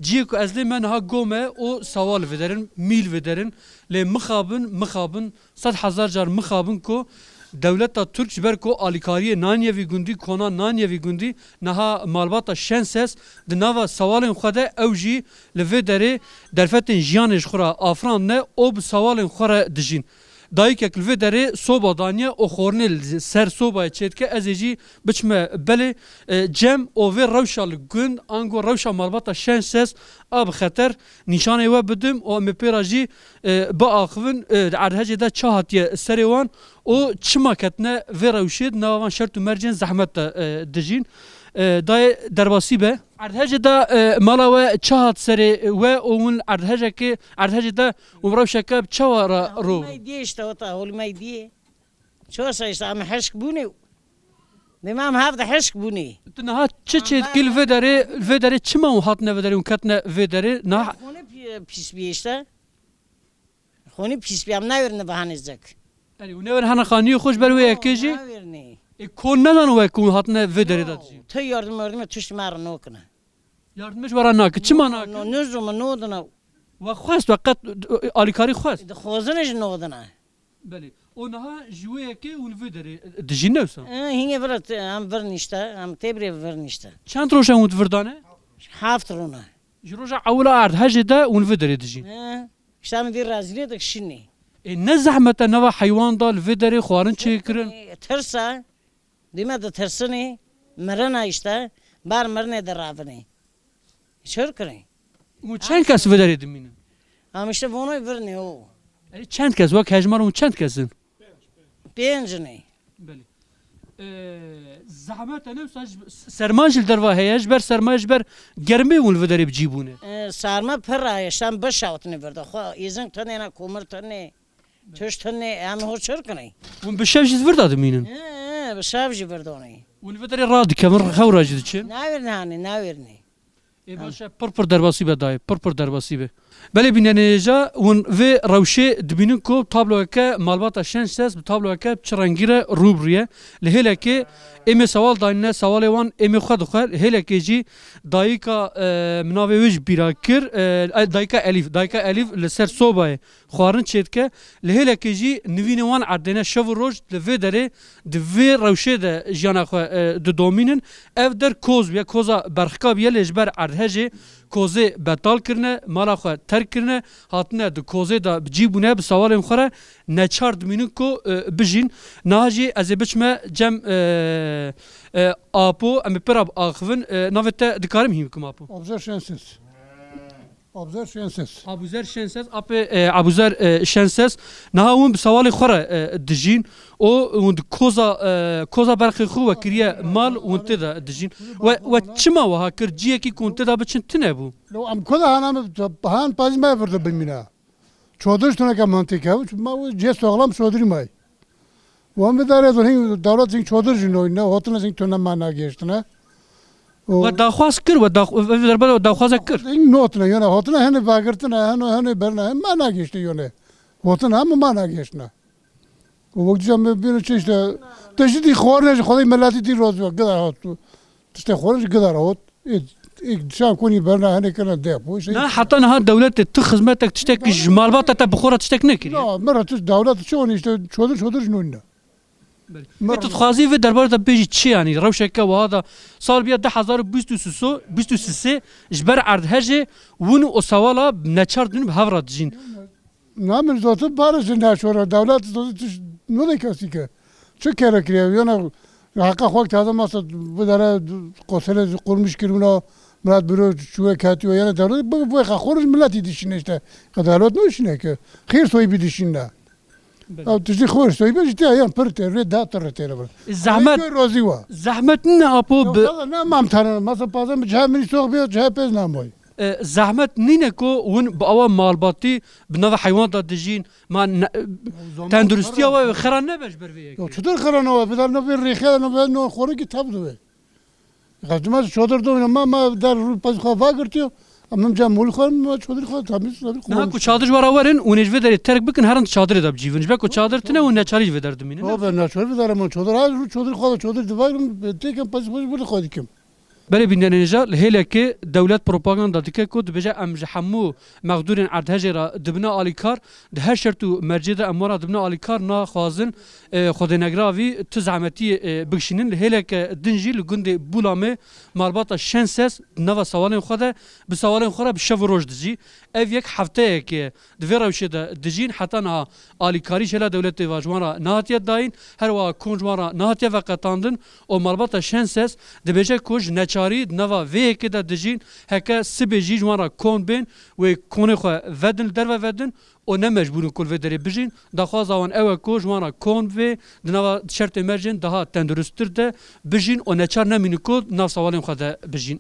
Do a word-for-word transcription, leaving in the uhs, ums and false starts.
Cihê ku ez lê me niha gome û sawal viderin, mîl viderin, lê mixabin, mixabin, sed hezar car mixabin ku dewleta Tirk ji ber ku alîkariyê naniye vî gundî, kona naniye vî gundî, niha malbata Şenses di nava sawalên xwe de ew jî li vê derê derfetên jiyanê ji xwe re afirandine û bi sawalên xwe re dijîn. Dayikek li vê derê soba daniye û xwarinê li ser sobayê çêdike, ez ê jî biçime belê, e, cem û vê rewşa li gund ango rewşa malbata Şenses a bi xeter nîşanê we bidim û em ê pê re jî, e, biaxivin, e, di erdhejê de çi hatiye serê wan û çima ketine vê rewşê di nava van şert û mercên zehmet de, e, dijîn. E, dayê derbasî be. Erdhejê de, e, mala we çi hat serê we û hûn erdhejekê, erdhejê de hûn rewşeke bi çawa re rû? Holî me diyê işte, o ta holî me diyê. Çosa işte, em hişk bûnê. Dema em hevde hişk bûnê. Tu niha çi çêdikî li vê derê, li vê derê çima hûn hatine vê derê, hûn ketine vê derê? Niha xûnê pî-, pîs bî işte. Xûnî pîs bî, em newêrine bihanêzek. Erê, hûn newêrin hene xaniyê xwe ji ber wê yekê jî? Newêrine. Ê, kon nedano we ku hûn hatine vê derê de dijîn? Tu yardim merdimê tiştî me re nokine. Yardim ji we re nake. Çima nake? No, nizû min nodine. We xwest, we qet, e, alîkarî xwest? Dixwazine jî nodine. Belê. O niha ji wê yekê hûn vê derê dijîn, ne wisa? E, hînê vir, em vir nîşte, em têbirê vir nîşte. Çend roj e hûn di vir de ne? Heft roj e. Ji roja ewil a erdhejê de hûn vê derê dijîn? E, işte em vî rezîlê de şinê. Ê, ne zehmet e nava heywan da li vê derê xwarin çêkirin? E, tirs e. Dîme ditirsinê, mirine işte, ber mirinê diravinê. Çir kirê. Û çend kes vê derê dimînin? Em işte vonê virnê o. Ê, çend kes, wek hejmar hûn çend kes in? Pênc ne. Belê. Ee, zehmet e, ne wisa ji, serma jî li derva heye, ji ber serma, ji ber germê hûn li vê derê bi cî bûne? Ee, serma pir e, işte em beş şawtine virda. Xwe, êzing tune ne, komir tune. Tişt hene, em ho çir kinê. Hûn bi şev jî di vir de dimînin? He, he, bi şev jî vir donê. Hûn li vê derê radikevin, xew re jî diçin? Navêrne hanê, navêrne. Ê baş e, pir pir derbasî be dayê, pir pir derbasî be. Belê bînerên hêja, hûn vê rewşê dibînin ku tabloyeke malbata Şenses bi tabloyeke çi rengî re rû bi rû ye. Li hêlekê êm ê sewal dayîne, sewalê wan êm ê xwe dixwe. Li hêlekê jî dayika, e, min navê wê ji bîra kir, e, dayika Elîf, dayika Elîf li ser sobayê xwarin çêdike. Li hêlekê jî nivînê wan erdê ne, şev û roj li vê derê di vê rewşê de jiyana xwe, e, didomînin. Ev der koz bûye, koza berxika bûye, lê ji ber erdhejê kozê betal kirine, mala xwe terk kirine, hatine di kozê de bi cî bûne, bi sawalên xwe re neçar dimînin ku, e, bijîn. Niha jî ez ê biçime cem, e, e, Apo, em ê pê re biaxivin. E, navê te dikarim hîn bikim Apo? Abuzer Şenses. Abuzer Şenses. Abuzer Şenses, apê, e, Abuzer, e, Şenses. Niha hûn bi sawalê xwe re, e, dijîn û hûn di koza, e, koza berxê xwe we kiriye mal, hûn tê de dijîn. We, we çima wiha kir? Ciyekî ku hûn tê de biçin tune bû? Lo em ku de hene, em han pazî me vir de bimîne. Çodir ji tuneke mantîk e, ma wê cihê soxlam çodirî mayî. Wan bi darê zor hîn dewlet hîn çodir jî noyne, hotine hîn tune ma nagihiştine. We daxwaz kir, we dax-, we derbarê we daxwaza kir? Hîn notine, yone hotine hene vagirtine, hene, hene berine, hene ma nagihiştine yone. Hotine hemû ma nagihiştine. Û wek dîsa me bîne çi işte, te jî dî xwarine ji Xwedê miletî dî roz be, gidar hat. Tiştê xwarin ji gidar hat. Ê, ê, dişan konî berna hene kirina depo, şey. Na, heta niha dewletê tu xizmetek tiştek ji malbata te bi xwe re tiştek nekiriye? Na, me re tu dewlet çi onî işte çodir çodir ji nûnî ne. Belê. Me Ê, tu dixwazî vê derbarê de bêjî çi yanî? Rewşeke wiha da sal biya du hezar û bîst û sê, bîst û sê ji ber erdhejê win û sewala neçar dûn bi hev re dijîn. Na min zotu barê ji neşore. Dewlet zotu tu nûdê kesî ke. Çi kere kiriye? Yone heqa xwe taze masa bidere, kosele qurmuş kirmina, milet biro çuwe ketiyo. Yone dewlet bi, bi xwe xorij miletî dişine işte. Ka dewlet nûşine ke. Xêr soyî bi dişine. Belê. Ew tiştî xwe soyî bi işte yan pir te, rê da te, rê te re. Zahmet, Ew rozî wa. Zahmet ne apo bi. Yok, ne mam tane, masa pazen bi cihê min soğ bi, cihê pez namoy. E, zehmet nîne ku hûn bi awa malbatî, bi nava heywan de dijîn, ma ne-, tenduristiya we xera nebe ji ber vê yekê? Ya çutir xera nebe? Bi der navê rêxe de nebe no xorikî tev dibe. Xedime çadir do ma, ma der rû pez xwe vagirtiyo. Em cem mûl xwe, ma çadir xwe temiz, temiz xwe. Niha ku çadir ji we re werin, hûn ê ji vê derê terk bikin, herin çadirê de bicîvin. Ji ber ku çadir tine, hûn neçarî ji vê der dimînin. Tabii, neçarî vê der, em çadir, her rû çadir xwe, çadir divagirim, têkim pez xwe ji vir xwe dikim. Belê bînerên hêja, li hêlekê dewlet propaganda dike ku dibêje, em ji hemû mexdûrên erdhejê re dibine alîkar, di her şert û mercê de em wan re dibine alîkar, naxwazin, e, xwedênegiravî tu zehmetiyê, e, bikişînin. Li hêleke din jî li gundê Bûlamê malbata Şenses di nava sawalên xwe de, bi sawalên xwe re bi şev û roj dijî. Ev yek hefteyekê ye. Di vê rewşê de dijîn, heta niha alîkarî ji hêla dewletê ve ji wan re nehatiye dayîn, her wiha kon ji wan re nehatiye veqetandin û malbata Şenses dibêje ku ji neçarî di nava vê yekê de dijîn, heke sibê jî ji wan re kon bên, wê konê xwe vedin, li derve vedin û ne mecbûr in ku li vê derê bijîn. Daxwaza wan ew e ku ji wan re kon bivê, di nava şertê mercên daha tenduristtir de bijîn û neçar nemînin ku nav sawalên xwe de bijîn.